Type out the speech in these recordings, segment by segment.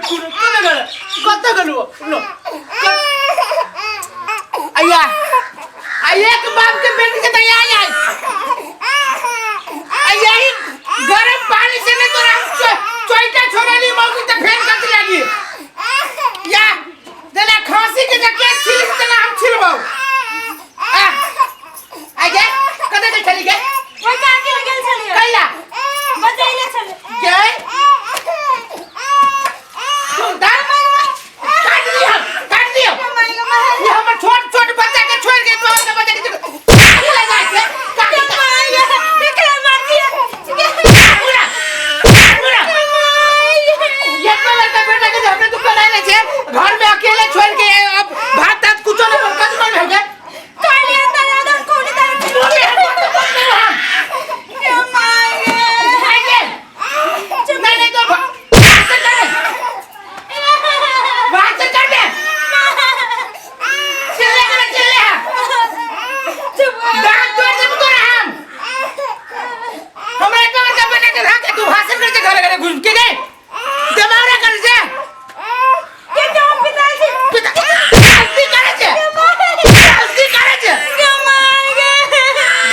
कोनो कतऽ गेल कतऽ गेलू नो आया आ एक बाप के बेटी के तैयार आई आ यही गरम पानी से नहीं तोरा हम चोइटा छोड़ेली मौगी त फेर कथी लागी या देना खांसी के जके छिल देना हम छिलबौ आ आ गे कतऽ गेल छली गे ओइ काकी हो गेल छलियै कैला बजैले छलै गे तुम दाल काट दियो काट दियो ये हमर छोट छोट बच्चा के छोड़ के तोहर के बच्चा के काटू लगा के काटू पूरा पूरा ये तो लड़का बेटा के हमने तो कराए छे घर में अकेले छोड़ के अब भात तात कुछो नहीं बन कथी बन गए बोले हम तो बन गए हम आगे नहीं नहीं तो भात से कर भात से कर दे चिल्ले कर चिल्ले दांत तोड़ दे तोरा हम हमरा एक बार का बना के रख तू भाषण कर के घरे घरे घुस के गए दिमाग कर जे पिता गलती करे छे गलती करे छे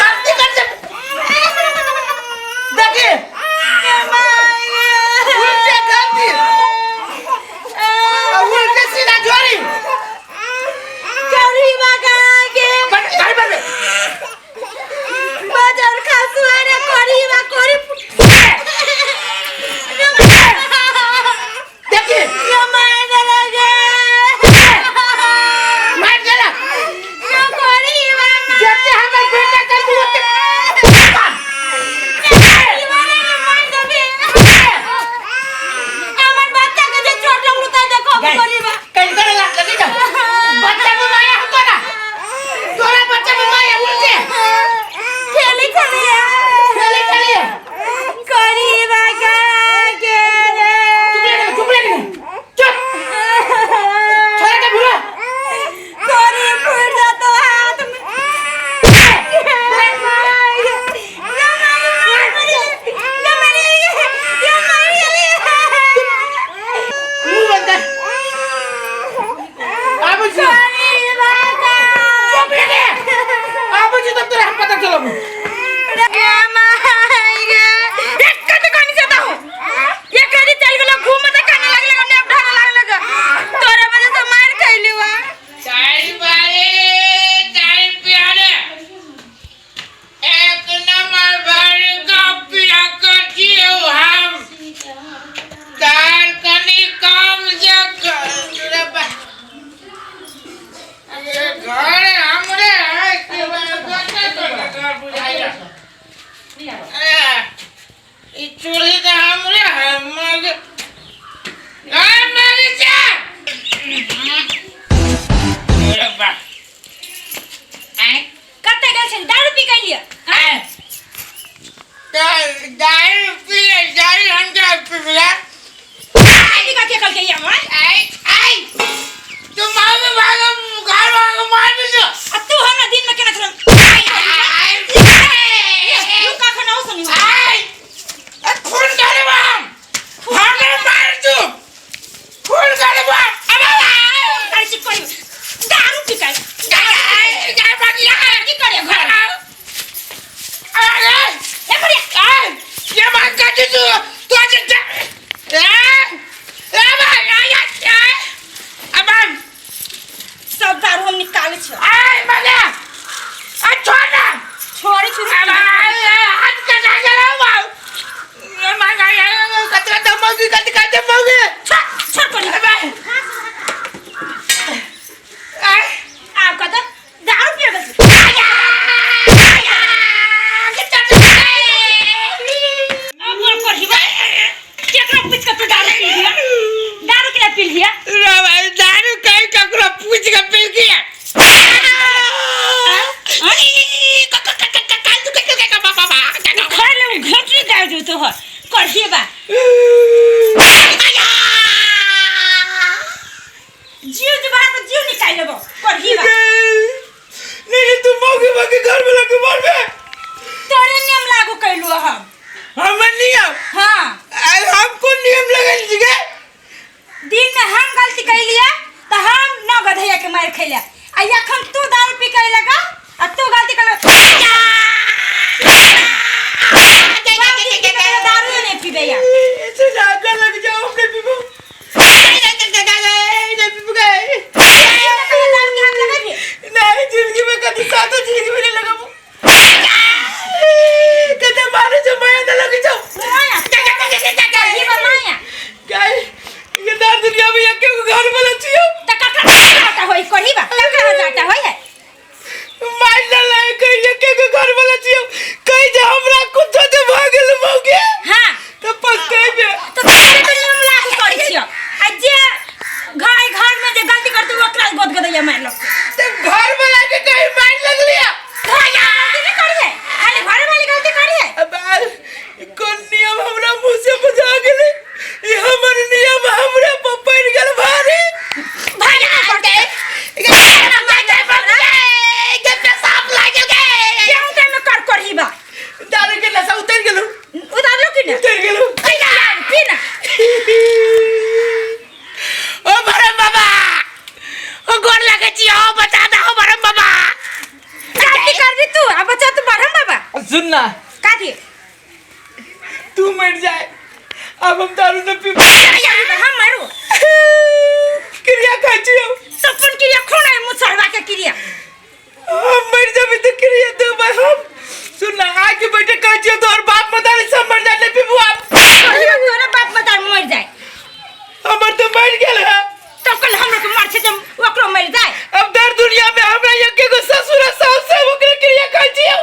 गलती करे छे देखी उल्टे गलती उल्टे सीधा जोरी बट घर पर बाजार खासुआरे करीबा करी देखी यो मार देलक मार देला यो करीबा जते हमर बेटा कर तू ओते करीबा रे मार देबे हमर बच्चा के जे चोट लगलू त देखो करीबा कहीं करे लात लगी जा बच्चा में माया हम तोरा तोरा बच्चा में माया उल्टे खेली चलिए खेले चलिए करीबा के रे चुप रह चुप रह चुप छोड़ के भूला करी फूट जातो हाथ में मुंह बंद कर आबू जी चुप रह आबू जी तब तोरा हम पता चलबू तारी बारी तारी प्यारे एक नंबर भर का पिया कर हम तार कनी काम जे कर अरे घर हमरे है कि गोटे गोटे घर बुझाइया अरे ई चूल्ही तो हमरे है मगर अरे मेरी चा अरे बा आय कतऽ गेल छली दारू पी के लिए आय दारू पी दारू हम क्या पीला पी के कहलकै ये हमर आय आय तुम मार भागो घर भागो मार दो आ तू हमरा दिन में केना छल आय तू कखन आओ सुनी आय खून करबो हम हम मार दू खून करबो अब आय करै छी करी दारू पी के आय गाय बाकी की करे घर अरे ए बढ़िया आय ये मार काटी तू तू आज ए ए भाई आय आय अब सब दारू हम निकालै छी आय मजा आ छोड़ ना छोड़े छी अब आय हाथ के जा जा रहा ये मार कतरा दमोगी कत कत दमोगी छोड़ छोड़ पड़ी अब आय आब कत दारू पिए गेल छी अब बोल करही बा केकरा पूछ के तू दारू पी लिया दारू केना पी लिया दारू कहीं ककरो पूछ के पी गया घर ले घेटी दारू जो तोहर करही बा जीव जो बाहर को जीव निकाल लेबो करही बा नहीं तू मौगी मौगी घर में लगे मर में तोरे नियम लागू कैलू हम हमर नियम हाँ हमको नियम लगल जी ले आ एखन तू दारू पी के लगा आ तू गलती कर दारू नहीं पीबे या ऐसे नाका लग जाओ हमने पीबो नहीं पीबो गए। दारू के हाथ लगाबी नहीं जिंदगी में कभी सातो जिंदगी में नहीं लगा कदम मारे जो मैं ना लग जाऊं माया ये बा माया क्या ये दार दुनिया में यके घर वाला चाहिए त ककरा जाता होई कही बा ककरा जाता होई है मार ना लाए कहीं यके के घर वाला चाहिए कहीं जे हमरा कुछ जे भागल मौके हां तो पछताई में तो तोरे पे नियम लागू करै छियो आ जे घर घर में जे गलती करतै ओकरा गोद गोदैया मार लगतै तो घर वाला के कहीं मार लग लिया गलती नहीं करी है खाली घरे वाली गलती करी है अब कौन नियम हमरा मुंह से बुझा गेलै ई हमर नियम हमरा पर पड़ि गेल भारी भाई नहीं करते केहू टाइम में कर करही बा दारू के नशा उतर गेलौ उतार लो कि ना उतर गेलौ पी ना ओ भरम बाबा ओ गोर लागै छी ओ बचा दहो भरम बाबा गलती करबी तू आ बच्चा तू बढ़म बाबा सुन ना काथी तू मर जाए अब हम दारू न पीब हम मारू क्रिया खाइ छी हम सपन क्रिया खून है मुँह चढ़वा के क्रिया हम मर जाबे तो क्रिया देबै हम सुन ना आके बैठे कहै छियै तोहर बाप मदारी सब मर जाए नहीं पीबू आप तोरे बाप मदार मर जाए हमर तो मर गेल है तब कल हमरो के मर छै जब ओकरो मर जाए अब दर दुनिया में हमरा एके गो ससुर आ सास सब ओकरे क्रिया खाइ छियै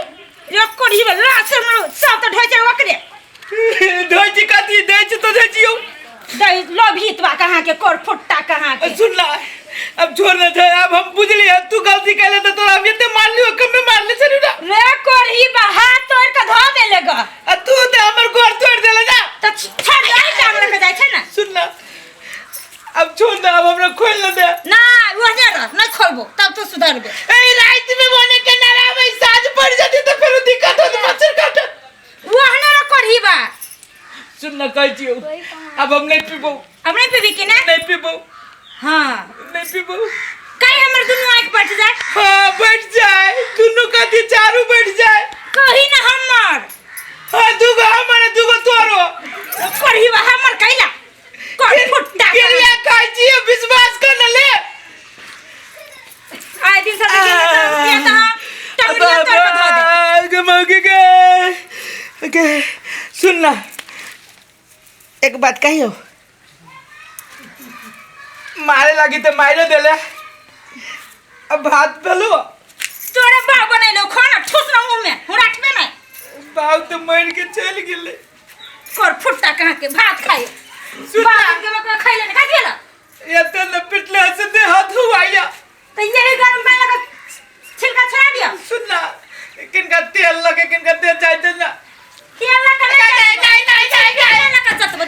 यो कोढ़ी वाला से मरो सब तो ढोइ छै ओकरे ढोइ छी कथी दै छी तो दै छियौ दै लोभित बा कहाँ के कोर फुट्टा कहाँ के सुन ला अब छोड़ ना जाए अब हम बुझलिए तू गलती कैले तो तोरा हम एते मारलियो कमे मारले छली ना रे कोढ़ी बा हाथ तोड़ के धो देले ग आ तू तो हमर गोर तोड़ देले ना तो छोड़ दे टांग लग जाय छै ना सुन ना अब छोड़ ना अब हमरा खोल ना दे ना ओहने रह नहीं खोलबो तब तो सुधरबे ए रात में बोले के ना आवे साँझ पड़ जाती तो फिर दिक्कत होत मच्छर काटे ओहने रह कोढ़ी बा सुन ना कहै छियौ अब हम नहीं पीबो अब नहीं पीबी कि ना नहीं पीबो हाँ नहीं पीबो कहीं हमर दुनू आँख बैठ जाए हाँ बैठ जाए दुनू कथी चारू बैठ जाए कही ना हमर हाँ दूगो हमर दूगो तोरो कोढ़ी बा हमर कैला कोढ़ फुट्टा क्रिया खाइ छियै विश्वास कर न ले आइ दिन सब रुपया त हम टंगड़िया तोड़ के धो दे के मौगी के के सुन ना एक बात कहियो मारे लगी तो मारे देले अब भात भेलो तोरे बा बनैलो खाना ठुस ना मुंह में हम राखबे नहीं बाप तो मर के चल गेले कर फुट्टा कहाँ के भात खाए सुन ना। बाप के मकरा खाइले ना खा गेला ये तो न पिटले से दे हाथ हुआया तो यही गरम पानी लगा छिलका छोड़ा दिया सुन ना किनका तेल लगे किनका तेल जाए ना तेल लगा नहीं नहीं नहीं नहीं तेल लगा जतबो